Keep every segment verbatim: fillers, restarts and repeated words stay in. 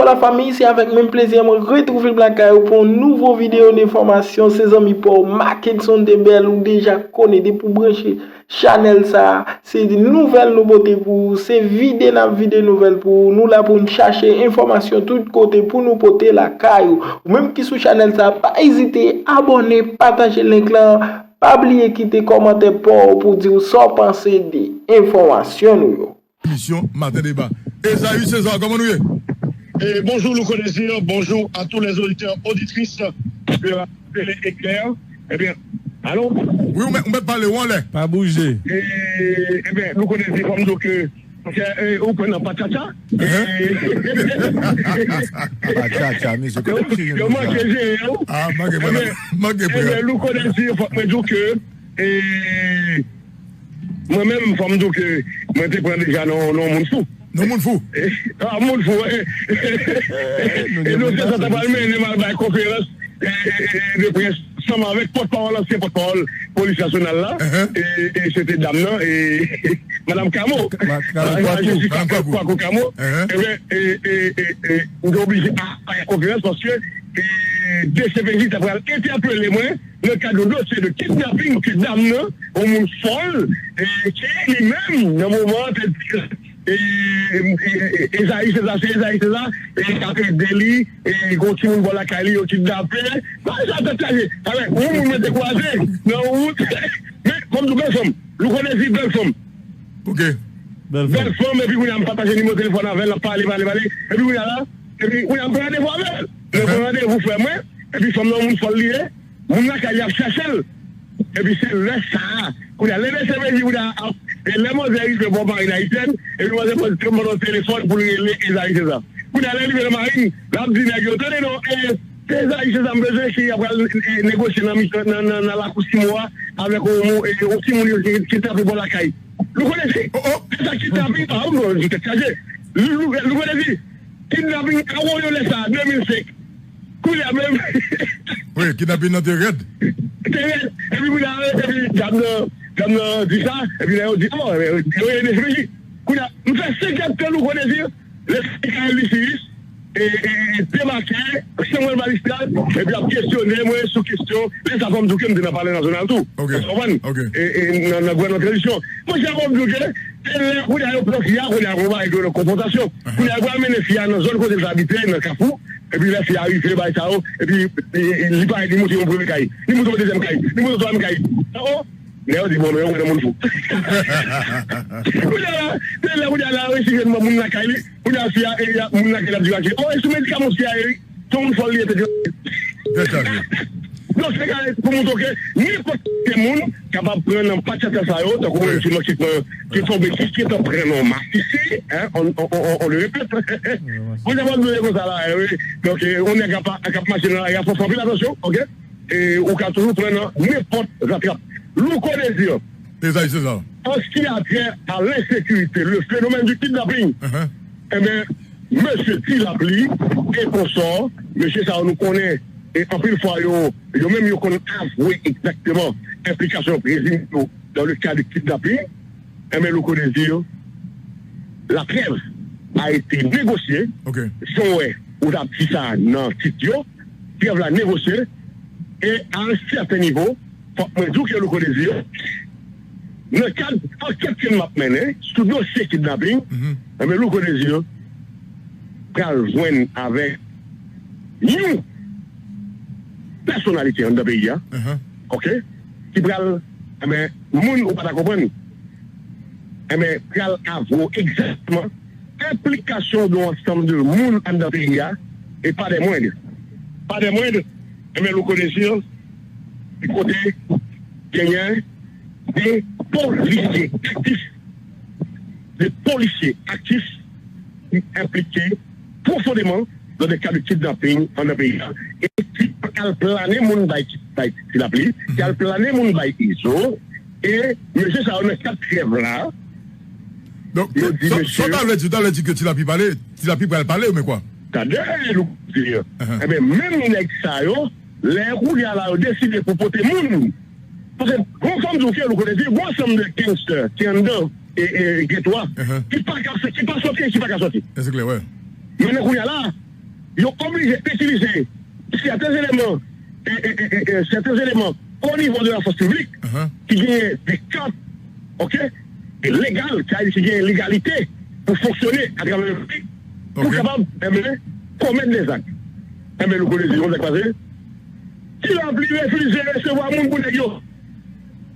Hola fanmi, se avèk menm plezi mwen retwouve m lakay ou pou yon nouvo videyo de enfòmasyon. Se zanmi pa w Mackenson Debel, ou deja konnen depi w branche chanèl sa a, se nouvèl nou pote pou ou, se vide n ap vide nouvèl pou ou. Nou la pou n chache enfòmasyon tout kote pou nou pote lakay ou. Ou menm ki sou chanèl sa a, pa ezite abòne, pataje link lan, pa bliye kite kòmantè pa w pou di w sa w panse de enfòmasyon nou yo. Emisyon Maten Deba. Esaü César, kòman nou ye? Et bonjour Louko Désir, bonjour à tous les auditeurs, auditrices de la télé Éclair. Eh bien, allô? Wi, ou mèt, ou mèt pale, ou anlè. Pa bouje. Eh bien, Louko Désir, fò m di w ke, eh, ou pran nan patata. Patata, mesye, kote misye jwenn sa? Yo manke jere, yo. Ah, manke, manke, eh bien, Louko Désir, fò mwen di w ke, eh, Mwen menm, fò m di w ke mwen te pran deja nan nan moun fou. Nan moun fou? Ah, moun fou, wi. E nou se sa ta pral mennen m al bay konferans de près ansanm avèk pòtpawòl, ansyen pòtpawòl polis nasyonal la. E se te dam nan, e madanm Kamo. Madanm Kwakou Kamo. Ebyen, m te oblije al bay konferans paske D C P J ta pral entèpele mwen nan kad yon dosye de kidnaping ke dam nan, yon moun fòl, e ke li menm, nan moman an, te di, e, e, e, Esaü César, se Esaü César, e, k ap ede li, e, gon timoun bò lakay li, yo kidnape. Bagay sa tèt chaje. Avèk yon moun mwen te kwaze nan wout. Men, fò m di w, bèl fanm. Louko Désir, bèl fanm. Ok. Bèl fanm. Bèl fanm, epi kounye a m pataje nimewo telefòn avè l, n ap pale, pale, pale. Epi kounye a la, epi kounye a m pran randevou avè l. Mwen pran randevou frè mwen, epi fanm nan, yon moun fòl li ye. Moun lakay li ap chèche l. Epi se lè sa a, kounye a, lè mesye vin di, kounye a, ap, e lè manzè rive bò marin ayisyèn, epi manzè pran, pran telefòn pou l rele Esaü César. Kounye a, lè l rive nan marin, l ap di nèg yo, tande non, e, se Esaü César m bezwen ki ap pral, e, negosye nan mitan, nan, nan, nan lakou Simo a, avèk yon, e, yon timoun yo ki, ki t ap bò lakay. Louko Désir, se sa kidnaping, ah, non, tèt chaje. Louko Désir, kidnaping a Woyo lè sa a, de mil senk. Kounye a menm. Wi, kidnaping nan te rèd. Te rèd. Epi kounye a, epi dam nan, dam nan di sa, epi lè yo di, oh, yo ye D C P J. Kounye a, m fè senk èdtan Louko Désir, lè se Michael Lucius, e, e, e, debake, Samuel Magistral, epi ap kesyone mwen sou kesyon, lè sa fò m di w ke m te nan Palè Nasyonal tou. Ok. Ou konprann? Ok. E, e, nan, nan gouvènman tranzisyon. Monchè, fò m di w ke, e lè, kounye a yo pran fi a, kounye a yo ba yo nan konfwontasyon. Kounye a yo pral mennen fi a nan zòn kote l t abite, nan Kafou, epi lè fi a rive, bay sa yo, epi, e, e, li parèt, li moute yon premye kay. Li moute yon dezyèm kay. Li moute yon twazyèm kay. Oh, oh. Lè yo di, bon, men yo wè nan moun fou. Kounye a la, se lè kounye a la, yo resi jwenn moun lakay li. Kounye a, fi a, e, a, moun lakay li ap debake. Oh, e sou medikaman fi a, e, se yon moun fòl li ye, tèt yo. Tèt chaje. Donk, se ka pou montre w ke nenpòt ki moun kapab pran nan patata sa yo, tankou moun ki, ki pran, ki tonbe, ki, ki t ap pran nan masisi, hein, on, on, on, on le répète. Mwen, se pa dlo konsa la, wi. Donk, e, yon nèg k ap, k ap mache nan lari a, fò fè anpil atansyon, ok? E ou ka toujou pran nan nenpòt zatrap. Louko Désir. Esaü César. En ce qui a trait à l'insécurité, le phénomène du kidnapping, eh ben, mesye Ti Lapli e konsò, mesye sa yo nou konnen, e anpil fwa yo, yo menm yo konn avwe egzakteman enplikasyon prezime yo dans le cas de kidnapping. Eh ben, Louko Désir, la trêve a été négociée. Ok. Jan w wè, ou t ap di sa nan tit yo, trêve la négociée, et à un certain niveau, fòk mwen di w ke Louko Désir, nan kad ankèt ke m ap mennen sou dosye kidnaping, enben, Louko Désir pral jwenn avèk yon pèsonalite anndan peyi a, ok, ki pral, enben, moun ou pa ta konprann, enben, pral avwe w egzakteman enplikasyon de yon ansanm de moun anndan peyi a, e pa dè mwend. Pa dè mwend, enben, Louko Désir, kote genyen de polisye aktif, de polisye aktif ki enplike pwofondeman dans des cas de kidnapping anndan peyi a, e ki al plane moun bay, bay Ti Lapli, ki al plane moun bay Izo, e mesye sa yo nan kad trèv la, donk, yo di sa, sa mesye ta vle di, ta vle di ke Ti Lapli pale, Ti Lapli pral pale, men kwa? Tande, Louko Désir. Enben, menm nèg sa yo, lè kounye a la, yo deside pou pote moun. Paske, gon fanm di w ke Louko Désir, gon ansanm de gangster ki anndan, e, e, geto a, ki pa ka, ki pa sòti, ki pa ka sòti. E se klè, wi. Men kounye a la, yo oblije itilize sèten eleman, e, e, e, e, e, sèten eleman o nivo de la fòs piblik ki genyen de kad, oke, e legal, sa vle di ki genyen legalite pou fonksyone atravè le peyi, pou kapab, enben, komèt de zak. Enben, nou konnen se konsa k pase. Ti Lapli refize resevwa moun pou nèg yo.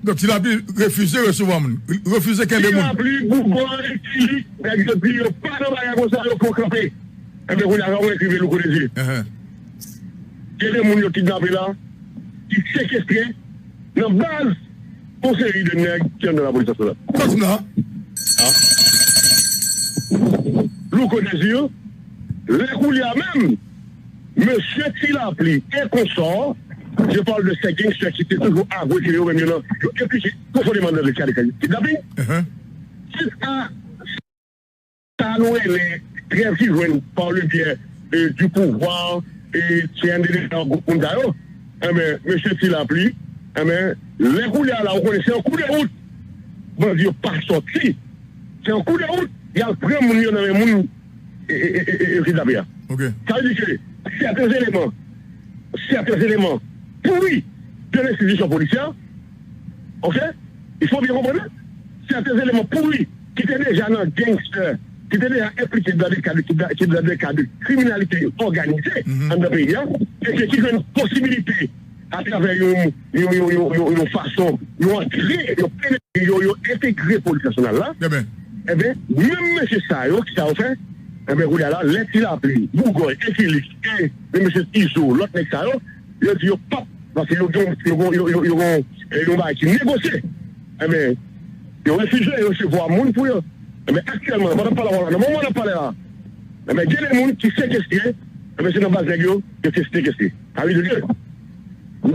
Donk, Ti Lapli refize resevwa moun. Refize kenbe moun. Ti Lapli, Bougòy, Ti Lik, nèg yo di yo pa nan bagay konsa, yo pran kanpe. Enben, kounye a, sa mwen ekrive Louko Dezi. Gen de moun yo kidnape la, ki sekestre nan baz yon seri de nèg ki anndan lapolis nasyonal. Sa di m la? Louko Dezi, lè kounye a menm, mesye Ti Lapli e konsò, je parle de ces gangsters ki te toujou avwe ke yo menm yo nan, yo enplike pwofondeman nan le ka de kidnaping. Tit a sa nou rele trèv ki jwenn par le biais, euh, du pouvoir, e T N D, gwoup moun sa yo, enben, mesye Ti Lapli, enben, lè kounye a la, ou konnen se yon kou de wout, bandi yo pa sòti, se yon kou de wout, y al pran moun yo nan men moun, e, e, e, e, e, yo kidnape a. Sa vle di ke sèten eleman, sèten eleman pouri de lenstitisyon polisyè, oke? Il faut bien comprendre, sèten eleman pouri ki te deja nan gangster, ki te deja enplike dans des cas de, ki dans des cas de kriminalite òganize anndan peyi a, e ke ki jwenn posibilite atravè yon, yon, yon, yon, yon, yon fason, yon antre, yon penetre, yon, yon entegre polis nasyonal la. Enben, menm mesye sa yo, ki sa yo fè? Enben, kounye a la, lè Ti Lapli, Bougòy, e Felix, e, e mesye Izo, lòt nèg sa yo, yo di yo p ap, paske yo gen, yo gen, yo, yo, yo gen, e, yon bagay ki negosye. Enben, yo refize resevwa moun pou yo. Enben, aktyèlman, pandan n ap pale avè w la, nan moman n ap pale la, enben, gen de moun ki sekestre, enben, se nan baz nèg yo, yo te sekestre. Sa vle di ke,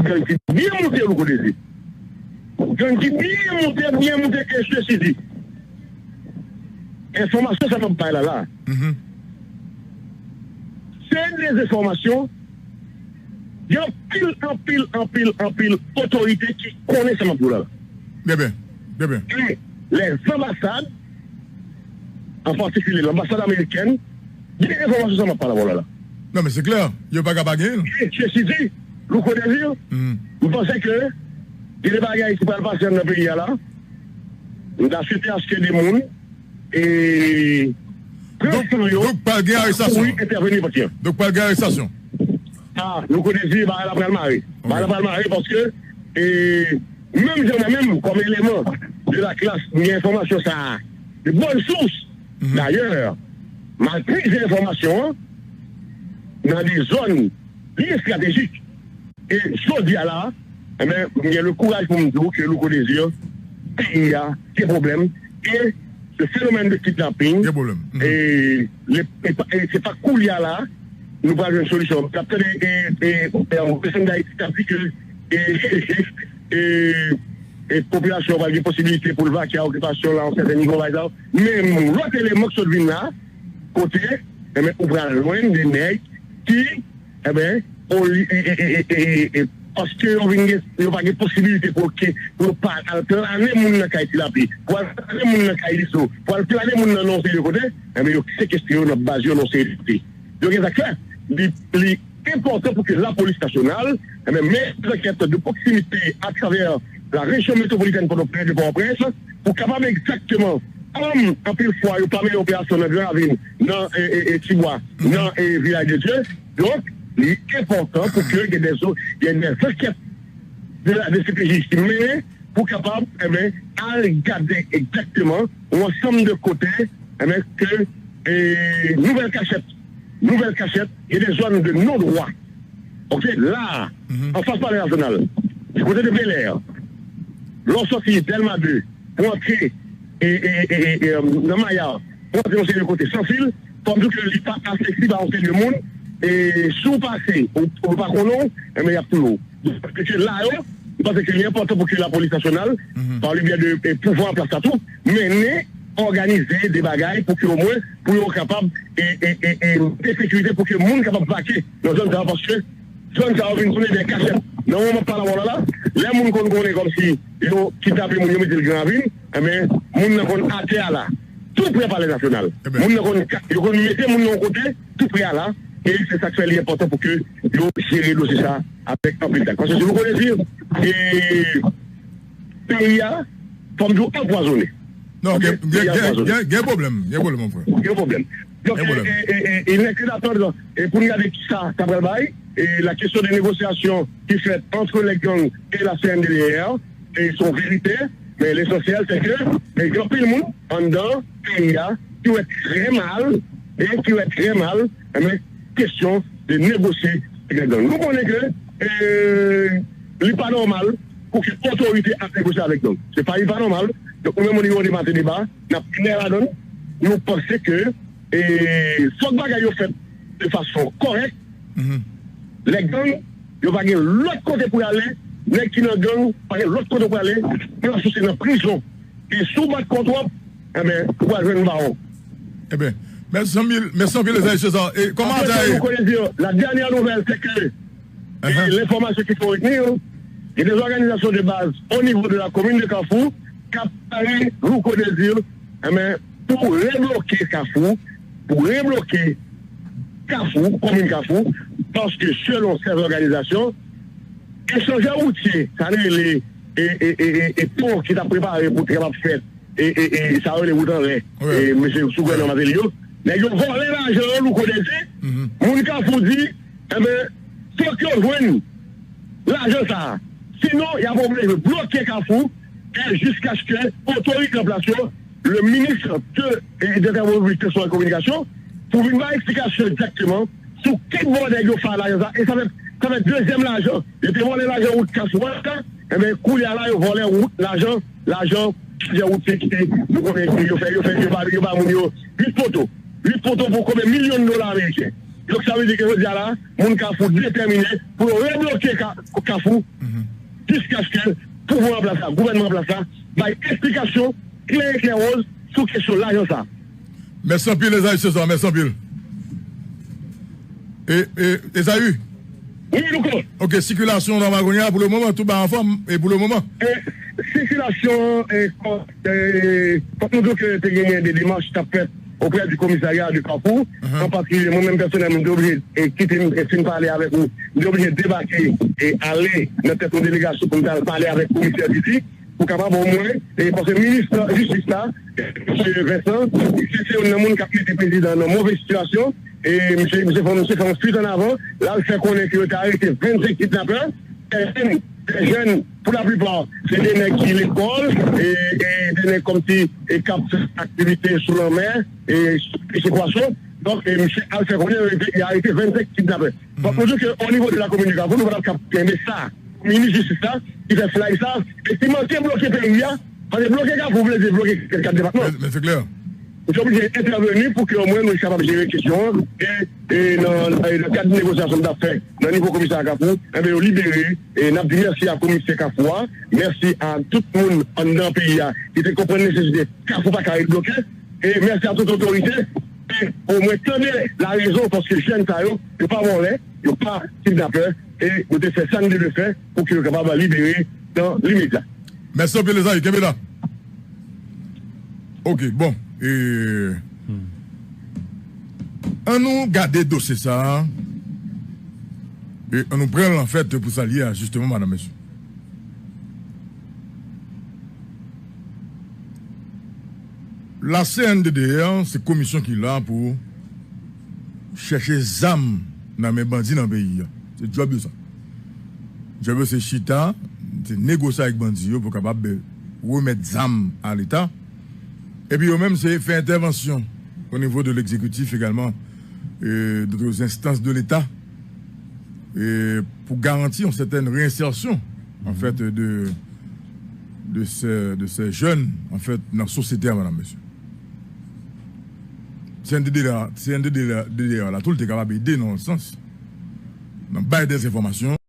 gang ki byen moute, Louko Dezi. Gang ki byen moute, byen moute, e sesi di. Enfòmasyon sa m ap bay la, la. Se de enfòmasyon, gen anpil, anpil, anpil, anpil otorite ki konnen sa m ap di w la, la. Trè byen, trè byen. E lèzanbasad, an patikilye lanbasad amerikèn, gen enfòmasyon sa m ap pale avè w la, la. Non, men se klè, yo pa ka pa genyen l. E sesi di, Louko Dezi, m panse ke gen de bagay ki pral pase anndan peyi a la. M ta swete aske de moun e pran san yo, donk, pral gen arestasyon. Kouri entèveni pati an. Donk, pral gen arestasyon. Ah, Louko Dezi, bagay la pral mare. Bagay la pral mare paske, e, menm jan mwen menm, kòm eleman de la klas, m gen enfòmasyon sa a de bòn sous. Dayè, m al puize enfòmasyon an nan de zòn byen estratejik. E jodi a la, enben, m gen le kouraj pou m di w ke Louko Dezi, peyi a gen pwoblèm. E le fenomèn de kidnaping, e, le, e, pa- e se pa koulye a la, nou pral jwenn solisyon. N ap tande, e, e, e, Prezidan Dayiti k ap di ke, e, e, e, popilasyon an pral gen posibilite pou l vake a okipasyon la, yon sèten nivo, pa egzanp. Men, lòt eleman k sot vin la, kote, enben, ou pral jwenn de nèg ki, enben, oli- e, e, e, e, e, e, paske yo vin gen, yo pa gen posibilite pou ke, pou yo pa al plane moun nan kay Ti Lapli, pou al plane moun nan kay Izo, pou al plane moun nan nan yon seri de kote, enben, yo sekestre yo nan baz yo nan yon seri de kote. Yo gen sa k fè. Li, li enpòtan pou ke lapolis nasyonal, enben, mennen zankèt de pwoksimite atravè la rejyon metwopolitèn Pòtoprens, de Pòtoprens, pou kapab egzakteman, kòm anpil fwa yo pa mennen operasyon nan Gran Ravin, nan, e, e, e, Tibwa, nan, e, Vilaj de Dye. Donk, li enpòtan pou ke gen de zo- gen de zankèt de la D C P J ki mennen pou kapab, enben, al gade egzakteman yon ansanm de kote, enben, ke, e, nouvèl kachèt, nouvèl kachèt, gen de zòn de non dwa. Oke, la, anfas Palè Nasyonal, di kote de Belè, lè w sòti Dèlma de, pou antre, e, e, e, e, e, nan Maya, pou antre yon seri de kote san fil, fò m di w ke li pa aksesib a yon seri de moun, e si w pase, ou, ou pa konnen w, enben, y ap touye w. Donk, se la yo, m panse ke li enpòtan pou ke lapolis nasyonal, pa le byen de, e, pouvwa an plas la tou, mennen, òganize de bagay pou ke omwen, pou yo kapab, e, e, e, e, mete sekirite pou ke moun kapab vake nan zòn sa yo, paske zòn sa yo vin tounen de kachèt. Nan moman m ap pale avè w la, la, lè moun konn konnen kòmsi yo kidnape moun, yo mete l Gran Ravin, enben, moun nan konn atè a la, tou pre Palè Nasyonal. Moun nan konn ka- yo konn mete moun nan yon kote, tou pre a la, E se sa k fè li enpòtan pou ke yo jere dosye sa avèk anpil tak. Paske si nou konnen di, e, peyi a, fò m di w, anpwazonnen. Non, gen, gen, gen, gen, gen pwoblèm. Gen pwoblèm, mon frè. Gen pwoblèm. Donk, gen pwoblèm. E, e, e, e, il n'est que d'attendre, e, pou n gade kisa sa pral bay. E la kesyon de negosyasyon ki fèt antre lè gang e la C N D D R, e se yon verite, men lesansyèl, se ke, e, gen anpil moun anndan peyi a ki wè trè mal, e ki wè trè mal, enben, kesyon de negosye avèk gang. Nou konnen ke, e, li pa nòmal pou ke otorite ap negosye avèk gang. Se pa, li pa nòmal. Donk, nou menm, o nivo de Mate Deba, n ap klè ladan l. Nou panse ke, e, fòk bagay yo fèt de fason kòrèk. Lè gang, yo pa gen lòt kote pou y ale. Nèg ki nan gang, pa gen lòt kote pou y ale. Plas ou se nan prizon. E si w bat kont w, enben, ou pral jwenn bawon. Enben, mèsi anpil, mèsi anpil, Esaü César. E kòmantè a ye? Louko Désir, la dernière nouvelle, c'est que, e, lenfòmasyon ki fè retenir, il y a des organisations de base au niveau de la commune de Kafou k ap pare, Louko Désir, enben, pou rebloke Kafou, pou rebloke Kafou, komin Kafou, paske selon ces organisations, echanjè woutye, sa n rele, e, e, e, e, e pon ki t ap prepare pou te kapab fèt, e, e, e, sa yo rele wout anlè, e, mesye sou gouvènman Martelly yo, nèg yo vòlè lajan an, Louko Désir, moun Kafou di, enben, fòk yo jwenn lajan sa a. Sinon, y ap oblije bloke Kafou, e jiskaske otorite an plas yo, le ministre de, e, des Travaux publics, Transport et Communication, pou vin bay eksplikasyon egzakteman sou ki bò nèg yo fè lajan sa. E sa fè, sa fè dezyèm lajan. Yo te vòlè lajan wout Kafou a, enben, kounye a la, yo vòlè wout, lajan, lajan, echanjè woutye ki te, nou konnen ke yo fè, yo fè, yo ba, yo ba moun yo uit poto. Uit poto pou konbyen milyon dola ameriken. Donk, sa vle di ke jodi a la, moun Kafou detèmine pou yo rebloke Ka-, Kafou, jiskaske pouvwa an plas la, gouvènman an plas la, bay eksplikasyon klè e klè wòz sou kesyon lajan sa. Mèsi anpil, Esaü César, mèsi anpil. E, e, Esaü? Wi, Louko. Ok, sikilasyon nan Magonya pou le moman, tout ba anfòm, e pou le moman. E, sikilasyon, e, kò-, e, fòk nou di ke te genyen de demach k ap fèt oprè di komisarya de Kafou, an patikilye, mwen menm pèsonèlman, m te oblije, e, kite m, e, fin pale avèk ou, m te oblije debake e ale nan tèt yon delegasyon pou m t al pale avèk komisè Didi, pou kapab omwen, e, paske minis jistis la, mesye Vincent, se, se youn nan moun k ap mete prezidan an nan move sitiyasyon, e misye, misye fè, misye fè yon fuit an avan, l al fè konnen ke yo te arete vennsenk kidnapè, de jèn, de jèn, pou laplipa, se de nèg ki lekòl, e, e de nèg kòmsi, e k ap fè aktivite sou lanmè, e pêche poisson. Donk, e misye al fè konnen yo arete, yo arete vennsenk kidnapè. Donk, pou di ke o nivo de la komin de Kafou, nou pa t ap ka kenbe sa. Minis jistis la, ki fè flag sa, e ki manke bloke peyi a, paske bloke Kafou vle di bloke kat depatman. Men, men se klè. Nou te oblije entèveni pou ke omwen nou kapab jere kesyon an, e, e nan, e nan kad negosyasyon nou t ap fè nan nivo komisarya Kafou, enben yo libere, e n ap di mèsi a komisè Kafou a, mèsi a tout moun anndan peyi a ki te konprann nesesite Kafou pa ka ret bloke, e mèsi a tout otorite, e omwen tande larezon paske jèn sa yo, yo pa vòlè, yo pa kidnapè, e nou te fè sa n te dwe fè pou ke yo kapab libere nan limedya. Mèsi anpil, Esaü, kenbe la. Ok, bon. E, ann nou gade dosye sa a. E ann nou pran l, anfèt, pou sa l ye a, jisteman, madanm, mesye. La C N D D R, se komisyon ki la pou chèche zam nan men bandi nan peyi a. Se djòb yo sa. Djòb yo se chita, se negosye avèk bandi yo pou kapab remèt zam a Leta. Epi yo menm se fè entèvansyon o nivo de l'exécutif également, e d'autres instances de l'État, e pou garanti yon sètèn reyensèsyon, an fèt, de, de se, de se jèn, an fèt, nan sosyete a, madanm, mesye. C N D D R la, C N D D R la, D D R la, tou l te kapab ede nan yon sans, nan bay dèzenfòmasyon.